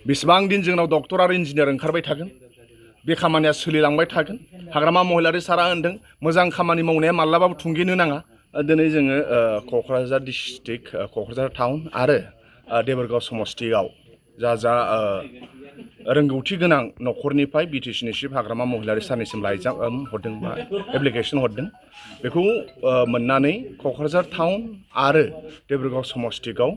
बेसेबां दिन जोंनाव डक्टर आरो इन्जिनियार ओंखारबाय थागोन बे खामानिया सोलिलांबाय थागोन हाग्रामा महिलारि सारा होनदों मोजां खामानि मावनाया माब्लाबाबो थुंगेनो नाङा दिनै जोङो क'क्राझार डिस्ट्रिक्ट क'क्राझार टाउन आरो देबोरगाव समस्तियाव जा रोंगौथि गोनां न'खरनिफ्राय बिटिसिनि चिफ हाग्रामा महिलारि सारनिसिम लाइजाम हरदों बा एप्लिकेसन हरदों बेखौ मोननानै क'क्राझार टाउन आरो देबोरगाव समस्तियाव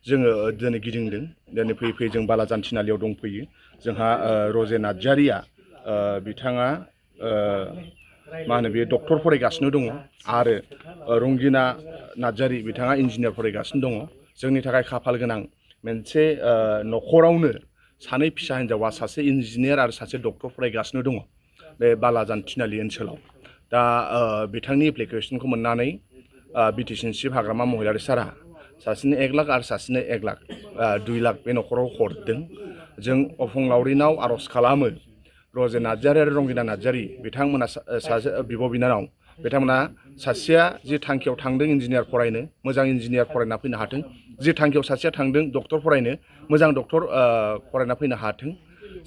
जोङो दिनै गिदिंदों दिनै फैयै फैयै जों बालाजान थिनालियाव दंफैयो जोंहा रजे नार्जारिया बिथाङा मा होनो बे डक्टर फरायगासिनो दङ आरो रंगिना नार्जारि बिथाङा इन्जिनियार फरायगासिनो दङ जोंनि थाखाय खाफाल गोनां मोनसे न'खरावनो सानै फिसा हिन्जावा सासे इन्जिनियार आरो सासे डक्टर फरायगासिनो दङ बे बालाजान थिनालि ओनसोलाव दा बिथांनि एप्लिकेसनखौ मोननानै बिटिसिनि चिफ हाग्रामा महिलारि सारा सासेनो 1 लाख आरो सासेनो 1 लाख 2 लाख बे न'खराव हरदों जों अफंलावरिनाव आर'ज खालामो रजे नार्जारि आरो रंगिना नार्जारि बिथांमोना सासे बिब' बिनानाव बिथांमोना सासेया जि थांखियाव थांदों इन्जिनियार फरायनो मोजां इन्जिनियार फरायना फैनो हाथों जि थांखियाव सासेया थांदों डक्टर फरायनो मोजां डक्टर फरायना फैनो हाथों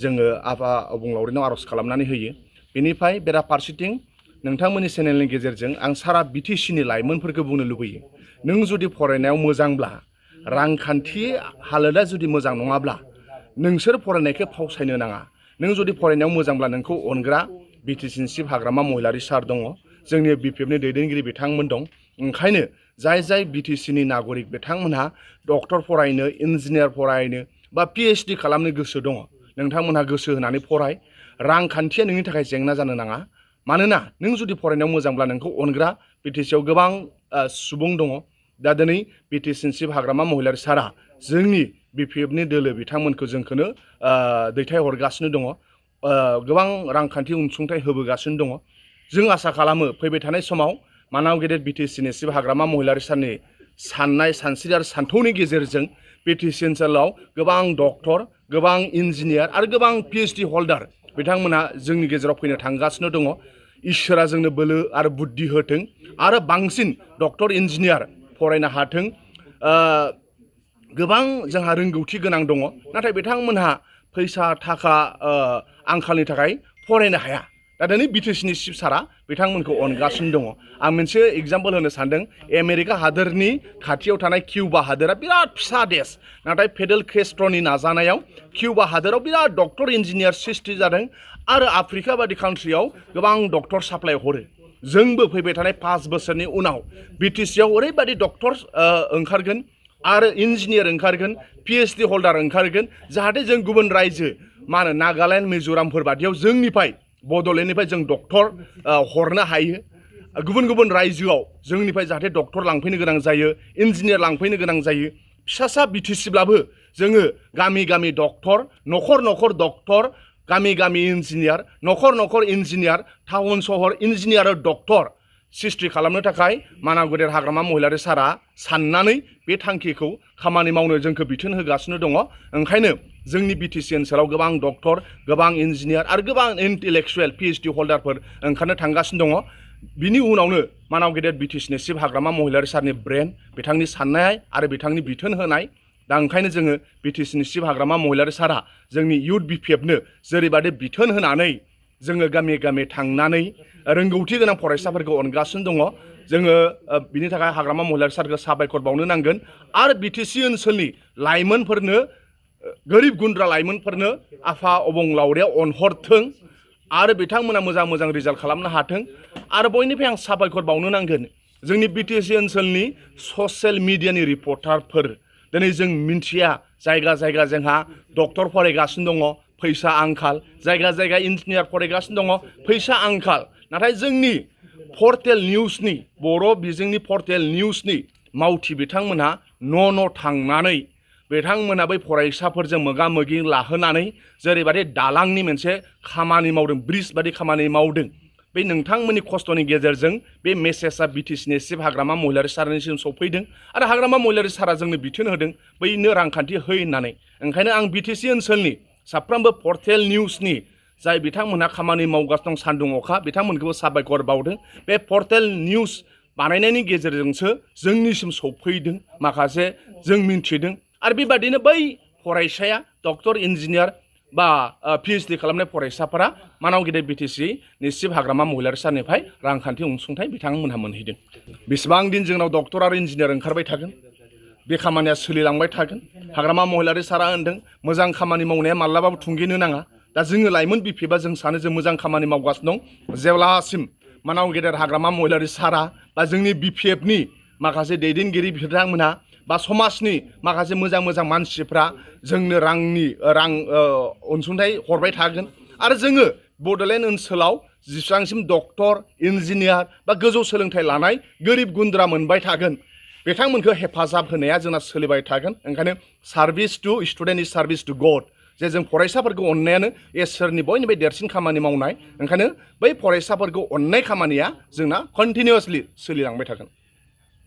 जोङो आफा अबंलावरिनाव आर'ज खालामनानै होयो बेनिफ्राय बेराफारसेथिं नोंथांमोननि चेनेलनि गेजेरजों आं सारा बिटिसिनि लाइमोनफोरखौ बुंनो लुबैयो नों जुदि फरायनायाव मोजांब्ला रांखान्थि हालोदा जुदि मोजां नङाब्ला नोंसोर फरायनायखौ फावसायनो नाङा नों जुदि फरायनायाव मोजांब्ला नोंखौ अनग्रा बिटिसिनि चिफ हाग्रामा महिलारि सार दङ जोंनि बिपिएफनि दैदेनगिरि बिथांमोन दं ओंखायनो जाय बिटिसिनि नागरिक बिथांमोनहा डक्टर फरायनो इन्जिनियार फरायनो बा पिएइचडि खालामनो गोसो दङ नोंथांमोनहा गोसो होनानै फराय रांखान्थिया नोंनि थाखाय जेंना जानो नाङा मानोना नों जुदि फरायनायाव मोजांब्ला नोंखौ अनग्रा बिटिसिआव गोबां सुबुं दङ दा दिनै बिटिसिनि चिफ हाग्रामा महिलारि सारा जोंनि बिपिएफनि दोलो बिथांमोनखौ जोंखौनो दैथायहरगासिनो दङ गोबां रांखान्थि अनसुंथाइ होबोगासिनो दङ जों आसा खालामो फैबाय थानाय समाव मानाव गेदेर बिटिसिनि चिफ हाग्रामा महिलारि सारनि साननाय सानस्रि आरो सान्थौनि गेजेरजों बिटिसि ओनसोलाव गोबां डक्टर गोबां इन्जिनियार आरो गोबां पिएइचडि हल्डार बिथांमोना जोंनि गेजेराव फैनो थांगासिनो दङ इसोरा जोंनो बोलो आरो बुद्धि होथों आरो बांसिन डक्टर इन्जिनियार फरायनो हाथों गोबां जोंहा रोंगौथि गोनां दङ नाथाय बिथांमोनहा फैसा थाखा आंखालनि थाखाय फरायनो हाया दा दिनै बिटिसिनि चिफ सारा बिथांमोनखौ अनगासिनो दङ आं मोनसे एग्जाम्पल होनो सानदों आमेरिका हादोरनि खाथियाव थानाय किउबा हादोरा बिराद फिसा देश नाथाय फेडेल केस्ट्र'नि नाजानायाव किउबा हादोराव बिराद डक्टर इन्जिनियार सृष्टि जादों आरो आफ्रिका बादि कान्ट्रियाव गोबां डक्टर साप्लाइ हरो जोंबो फैबाय थानाय 5 बोसोरनि उनाव बिटिसिआव ओरैबायदि डक्टर ओंखारगोन आरो इन्जिनियार ओंखारगोन पिएइचडि हल्डार ओंखारगोन जाहाथे जों गुबुन रायजो मा होनो नागालेण्ड मिज'रामफोर बादियाव जोंनिफ्राय बड'लेण्डनिफ्राय जों डक्टर हरनो हायो गुबुन गुबुन रायजोआव जोंनिफ्राय जाहाथे डक्टर लांफैनो गोनां जायो इन्जिनियार लांफैनो गोनां जायो फिसासा बिटिसिब्लाबो जोङो गामि गामि डक्टर न'खर न'खर डक्टर गामि गामि इन्जिनियार न'खर न'खर इन्जिनियार टाउन सहर इन्जिनियार आरो डक्टर सृष्टि खालामनो थाखाय मानाव गेदेर हाग्रामा महिलारि सारा साननानै बे थांखिखौ खामानि मावनो जोंखौ बिथोन होगासिनो दङ ओंखायनो जोंनि बिटिसि ओनसोलाव गोबां डक्टर गोबां इन्जिनियार आरो गोबां इन्टेलेक्सुवेल पिएइचडि हल्डारफोर ओंखारनो थांगासिनो दङ बिनि उनावनो मानाव गेदेर बिटिसिनि चिफ हाग्रामा महिलारि सारनि ब्रेन बिथांनि साननाय आरो बिथांनि बिथोन होनाय दा ओंखायनो जोङो बिटिसिनि चिफ हाग्रामा महिलारि सारा जोंनि इउथ बिपिएफनो जेरैबादि बिथोन होनानै जोङो गामि गामि थांनानै रोंगौथि गोनां फरायसाफोरखौ अनगासिनो दङ जोङो बिनि थाखाय हाग्रामा महिलारि सारखौ साबायखर बावनो नांगोन आरो बिटिसि ओनसोलनि लाइमोनफोरनो गोरिब गुन्द्रा लाइमोनफोरनो आफा अबंलावरिया अनहरथों आरो बिथांमोना मोजां मोजां रिजाल्ट खालामनो हाथों आरो बयनिफ्राय आं साबायखर बावनो नांगोन जोंनि बिटिसि ओनसोलनि ससियेल मिडियानि रिपर्टारफोर दिनै जों मिन्थिया जायगा जायगा जोंहा डक्टर फरायगासिनो दङ फैसा आंखाल जायगा जायगा इन्जिनियार फरायगासिनो दङ फैसा आंखाल नाथाय जोंनि पर्टेल निउसनि बर' बिजोंनि पर्टेल निउसनि मावथि बिथांमोनहा न' थांनानै बिथांमोना बै फरायसाफोरजों मोगा मोगि लाहोनानै जेरैबादि दालांनि मोनसे खामानि मावदों ब्रिज बादि खामानि मावदों बे नोंथांमोननि खस्थ'नि गेजेरजों बे मेसेजआ बिटिसिनि चिफ हाग्रामा महिलारि सारनिसिम सफैदों आरो हाग्रामा महिलारि सारा जोंनो बिथोन होदों बैनो रांखान्थि होयो होननानै ओंखायनो आं बिटिसि ओनसोलनि साफ्रोमबो पर्टेल निउसनि जाय बिथांमोनहा खामानि मावगासिनो दं सान्दुं अखा बिथांमोनखौबो साबायखर बावदों बे पर्टेल निउस बानायनायनि गेजेरजोंसो जोंनिसिम सफैदों माखासे जों मिन्थिदों आरो बेबादिनो बै फरायसाया डक्टर इन्जिनियार बा PhD खालामनाय फरायसाफोरा मानाव गेदेर BTC नि चिफ हाग्रामा महिलारि सारनिफ्राय रांखान्थि अनसुंथाइ बिथांमोनहा मोनहैदों बेसेबां दिन जोंनाव डक्टर आरो इन्जिनियार ओंखारबाय थागोन बे खामानिया सोलिलांबाय थागोन हाग्रामा महिलारि सारा होनदों मोजां खामानि मावनाया माब्लाबाबो थुंगेनो नाङा दा जोङो लाइमोन BPFआ जों सानो जों मोजां खामानि मावगासिनो दं जेब्लासिम मानाव गेदेर हाग्रामा महिलारि सारा बा जोंनि BPFनि माखासे दैदेनगिरि बिथांमोनहा बा समाजनि माखासे मोजां मानसिफ्रा जोंनो रां अनसुंथाइ हरबाय थागोन आरो जोङो बड'लेण्ड ओनसोलाव जेसेबांसिम डक्टर इन्जिनियार बा गोजौ सोलोंथाइ लानाय गोरिब गुन्द्रा मोनबाय थागोन बिथांमोनखौ हेफाजाब होनाया जोंना सोलिबाय थागोन ओंखायनो सार्भिस टु स्टुडेन्ट इज सार्भिस टु गड जे जों फरायसाफोरखौ अननायानो इसोरनि बयनिफ्राय देरसिन खामानि मावनाय ओंखायनो बै फरायसाफोरखौ अननाय खामानिया जोंना कन्टिनिउसलि सोलिलांबाय थागोन